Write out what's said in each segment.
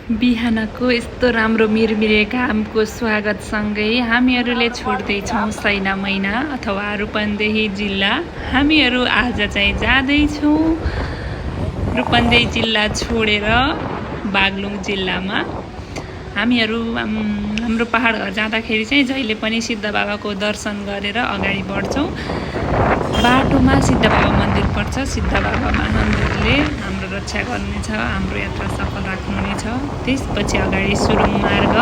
बिहानको यस्तो राम्रो मिरमिरे घामको स्वागतसँगै हामीहरूले छोड्दैछौँ सैना मैना अथवा रूपन्देही जिल्ला। हामीहरू आज चाहिँ जाँदैछौँ रूपन्देही जिल्ला छोडेर बागलुङ जिल्लामा। हामीहरू हाम्रो पहाड घर जाँदाखेरि चाहिँ जहिले पनि सिद्ध बाबाको दर्शन गरेर अगाडि बढ्छौँ। बाटोमा सिद्ध बाबा मन्दिर पर्छ। सिद्ध बाबा मन्दिरले हाम्रो रक्षा गर्नेछ, हाम्रो यात्रा सफल राख्नुहुनेछ। त्यसपछि अगाडि सुरुङ मार्ग।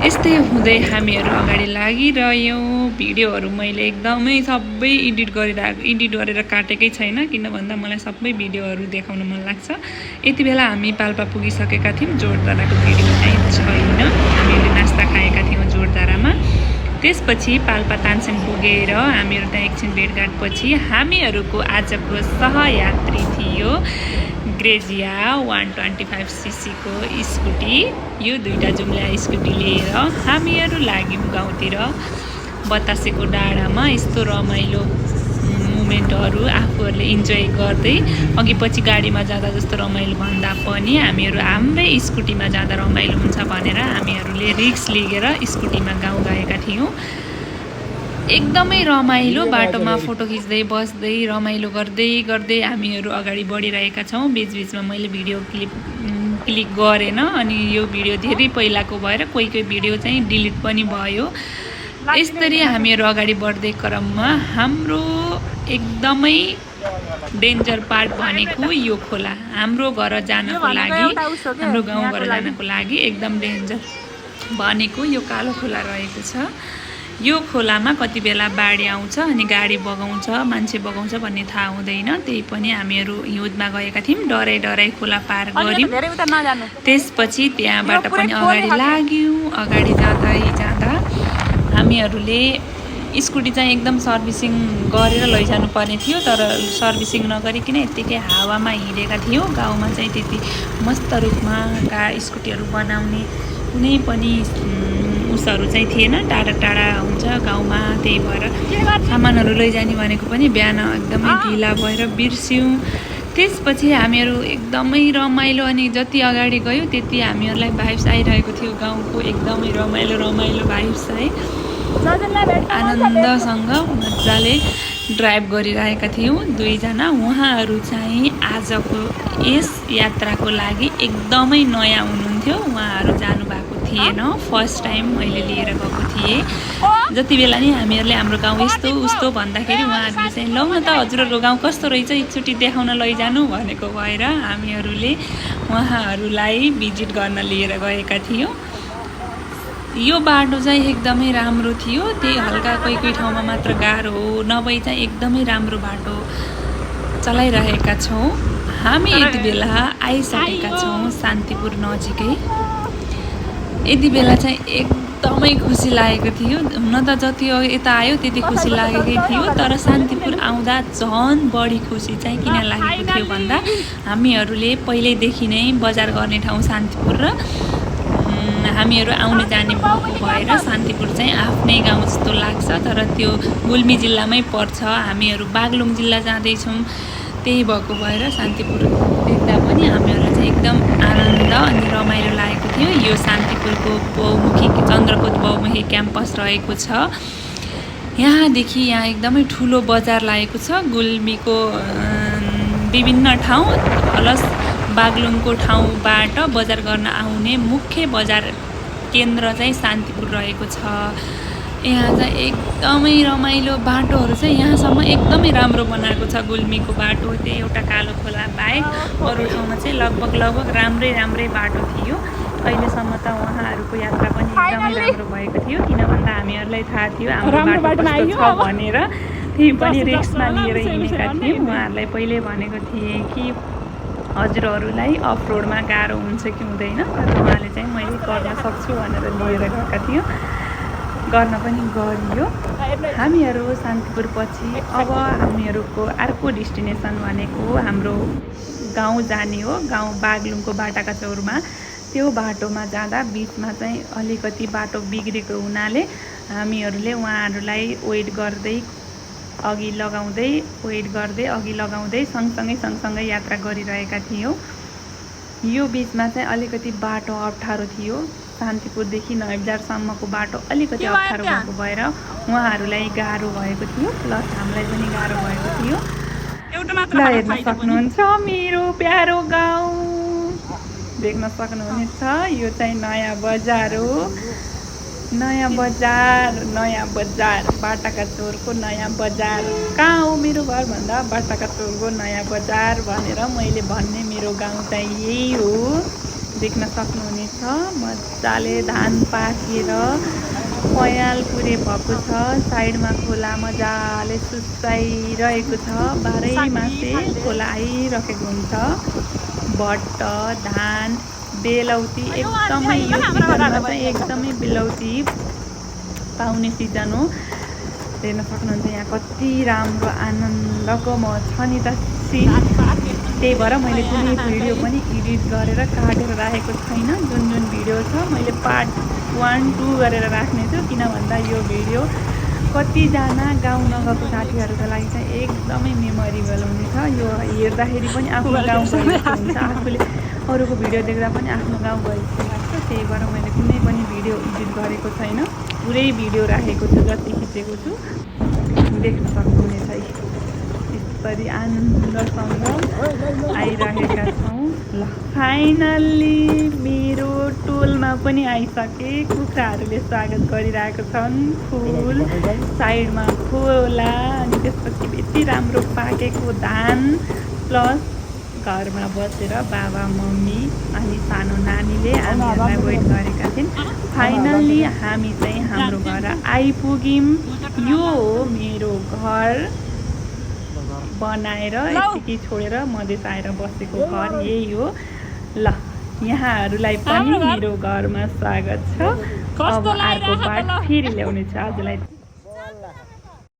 यस्तै हुँदै हामीहरू अगाडि लागिरह्यौँ। भिडियोहरू मैले एकदमै सबै एडिट गरेर काटेकै छैन, किन भन्दा मलाई सबै भिडियोहरू देखाउन मन लाग्छ। यति बेला हामी पाल्पा पुगिसकेका थियौँ। जोरदाराको भिडियो चाहिँ छैन। हामीले नास्ता खाएका थियौँ जोरदारामा। त्यसपछि पाल्पा तानसेन पुगेर हामीहरू त्यहाँ एकछिन भेटघाटपछि हामीहरूको आजको सहयात्री थियो ग्रेजिया 125cc को स्कुटी। यो दुईटा जुम्ला स्कुटी लिएर हामीहरू लाग्यौँ गाउँतिर। बतासेको डाँडामा यस्तो रमाइलो मुमेन्टहरू आफूहरूले इन्जोय गर्दै, अघि पछि गाडीमा जाँदा जस्तो रमाइलो भन्दा पनि हामीहरू हाम्रै स्कुटीमा जाँदा रमाइलो हुन्छ भनेर हामीहरूले रिक्स लिएर स्कुटीमा गाउँ गएका थियौँ। एकदमै रमाइलो बाटोमा फोटो खिच्दै बस्दै रमाइलो गर्दै हामीहरू अगाडि बढिरहेका छौँ। बिचबिचमा मैले भिडियो क्लिक गरेन, अनि यो भिडियो धेरै पहिलाको भएर कोही भिडियो चाहिँ डिलिट पनि भयो। यसरी हामीहरू अगाडि बढ्दै क्रममा हाम्रो एकदमै डेन्जर पार्ट भनेको यो खोला। हाम्रो घर जानको लागि, हाम्रो गाउँ घर जानको लागि एकदम डेन्जर भनेको यो कालो खोला रहेको छ। यो खोलामा कति बेला बाढी आउँछ अनि गाडी बगाउँछ, मान्छे बगाउँछ भन्ने थाहा हुँदैन। त्यही पनि हामीहरू हिउँदमा गएका थियौँ। डराइ खोला पार गऱ्यौँ। त्यसपछि त्यहाँबाट पनि अगाडि लाग्यौँ। अगाडि जाँदा हामीहरूले स्कुटी चाहिँ एकदम सर्भिसिङ गरेर लैजानु पर्ने थियो, तर सर्भिसिङ नगरिकन यत्तिकै हावामा हिँडेका थियौँ। गाउँमा चाहिँ त्यति मस्त रूपमा स्कुटीहरू बनाउने कुनै पनि उसहरू चाहिँ थिएन। टाढा हुन्छ गाउँमा, त्यही भएर सामानहरू लैजाने भनेको पनि बिहान एकदमै ढिला भएर बिर्स्यौँ। त्यसपछि हामीहरू एकदमै रमाइलो, अनि जति अगाडि गयो त्यति हामीहरूलाई भाइब्स आइरहेको थियो गाउँको। एकदमै रमाइलो भाइब्स है। आनन्दसँग मजाले ड्राइभ गरिरहेका थियौँ दुईजना। उहाँहरू चाहिँ आजको यस यात्राको लागि एकदमै नयाँ हुनुहुन्थ्यो। उहाँहरू जानुभएको थिएन, फर्स्ट टाइम मैले लिएर गएको थिएँ। जति बेला नि हामीहरूले हाम्रो गाउँ यस्तो उस्तो भन्दाखेरि उहाँहरूले चाहिँ लौ न त हजुरहरूको गाउँ कस्तो रहेछ एकचोटि देखाउन लैजानु भनेको भएर हामीहरूले उहाँहरूलाई भिजिट गर्न लिएर गएका थियौँ। यो बाटो चाहिँ एकदमै राम्रो थियो। त्यही हल्का कोही ठाउँमा मात्र गाह्रो हो, नभए चाहिँ एकदमै राम्रो बाटो चलाइरहेका छौँ। हामी यति बेला आइसकेका छौँ शान्तिपुर नजिकै। यति बेला चाहिँ एकदमै खुसी लागेको थियो। हुन त जति यता आयो त्यति खुसी लागेकै थियो, तर शान्तिपुर आउँदा झन् बढी खुसी चाहिँ किन लागेको थियो भन्दा हामीहरूले पहिल्यैदेखि नै बजार गर्ने ठाउँ शान्तिपुर र हामीहरू आउने जाने भएको भएर शान्तिपुर चाहिँ आफ्नै गाउँ जस्तो लाग्छ, तर त्यो गुल्मी जिल्लामै पर्छ। हामीहरू बागलुङ जिल्ला जाँदैछौँ, त्यही भएको भएर शान्तिपुर देख्दा पनि हामीहरूलाई चाहिँ एकदम आनन्द अनि रमाइलो लागेको थियो। यो शान्तिपुरको चन्द्रकोट बहुमुखी क्याम्पस रहेको छ। यहाँदेखि यहाँ एकदमै ठुलो बजार लागेको छ। गुल्मीको विभिन्न ठाउँ प्लस बागलुङको ठाउँबाट बजार गर्न आउने मुख्य बजार केन्द्र चाहिँ शान्तिपुर रहेको छ। यहाँ चाहिँ एकदमै रमाइलो बाटोहरू चाहिँ यहाँसम्म एकदमै राम्रो बनाएको छ। गुल्मीको बाटो त्यही एउटा कालो खोला बाहेक अरू ठाउँमा चाहिँ लगभग राम्रै बाटो थियो। अहिलेसम्म त उहाँहरूको यात्रा पनि एकदमै राम्रो भएको थियो, किन भन्दा हामीहरूलाई थाहा थियो हाम्रो बाटो कस्तो छ भनेर। त्यही पनि रिक्समा लिएर हिँडेका थियौँ। उहाँहरूलाई पहिल्यै भनेको थिएँ कि हजुरहरूलाई अफ रोडमा गाह्रो हुन्छ कि हुँदैन, तर उहाँले चाहिँ मैले गर्न सक्छु भनेर लिएर गएका थियौँ। गर्न पनि गरियो। हामीहरू शान्तिपुर पछि अब हामीहरूको अर्को डेस्टिनेसन भनेको हाम्रो गाउँ जाने हो। गाउँ बागलुङको बाटाका चौरमा। त्यो बाटोमा जाँदा बिचमा चाहिँ अलिकति बाटो बिग्रेको हुनाले हामीहरूले उहाँहरूलाई वेट गर्दै अघि लगाउँदै सँगसँगै यात्रा गरिरहेका थियौँ। यो बिचमा चाहिँ अलिकति बाटो अप्ठ्यारो थियो। शान्तिपुरदेखि नयाँ बजारसम्मको बाटो अलिकति अप्ठ्यारो भएको भएर उहाँहरूलाई गाह्रो भएको थियो, प्लस हामीलाई पनि गाह्रो भएको थियो। ल हेर्न सक्नुहुन्छ मेरो प्यारो गाउँ देख्न सक्नुहुनेछ। यो चाहिँ नयाँ बजार हो। नयाँ बजार बाटाका चोरको नयाँ बजार। कहाँ हो मेरो घर भन्दा बाटाका चोरको नयाँ बजार भनेर मैले भन्ने मेरो गाउँ चाहिँ यही हो। देख्न सक्नुहुनेछ मजाले धान पाकेर पयाल पुरे भएको छ। साइडमा खोला मजाले सुसाइरहेको छ। बाह्रै मासे खोला आइरहेको हुन्छ। भट्ट धान बेलौती एकदमै यो सिजनमा चाहिँ एकदमै बेलौती पाउने सिजन हो। हेर्न सक्नुहुन्छ यहाँ कति राम्रो आनन्दको म छ नि त सिन। त्यही भएर मैले कुनै भिडियो पनि एडिट गरेर काटेर राखेको छैन। जुन भिडियो छ मैले पार्ट 1, 2 गरेर राख्नेछु, किन भन्दा यो भिडियो कतिजना गाउँ नगएको साथीहरूको लागि चाहिँ एकदमै मेमोरेबल हुनेछ। यो हेर्दाखेरि पनि आफ्नो गाउँ गएको हुन्छ, आफूले अरूको भिडियो देख्दा पनि आफ्नो गाउँ गएको लाग्छ। त्यही भएर मैले कुनै पनि भिडियो एडिट गरेको छैन, पुरै भिडियो राखेको छु जति खिचेको छु। देख्न सक्नुहुनेछ यसरी आनन्दसँग आइरहेका छौँ। ल फाइनल्ली मेरो टोलमा पनि आइसके। कुखुराहरूले स्वागत गरिरहेका छन्। फुल साइडमा खोला अनि त्यसपछि यति राम्रो पाकेको धान प्लस घरमा बसेर बाबा मम्मी अनि सानो नानीले हामीहरूलाई वेट गरेका थियौँ। फाइनल्ली हामी चाहिँ हाम्रो घर आइपुग्यौँ। यो हो मेरो घर बनाएर यतिकै छोडेर मधेस आएर बसेको घर यही हो। ल यहाँहरूलाई पनि मेरो घरमा स्वागत छ। अब अर्को पार्ट फेरि ल्याउनेछु आजलाई।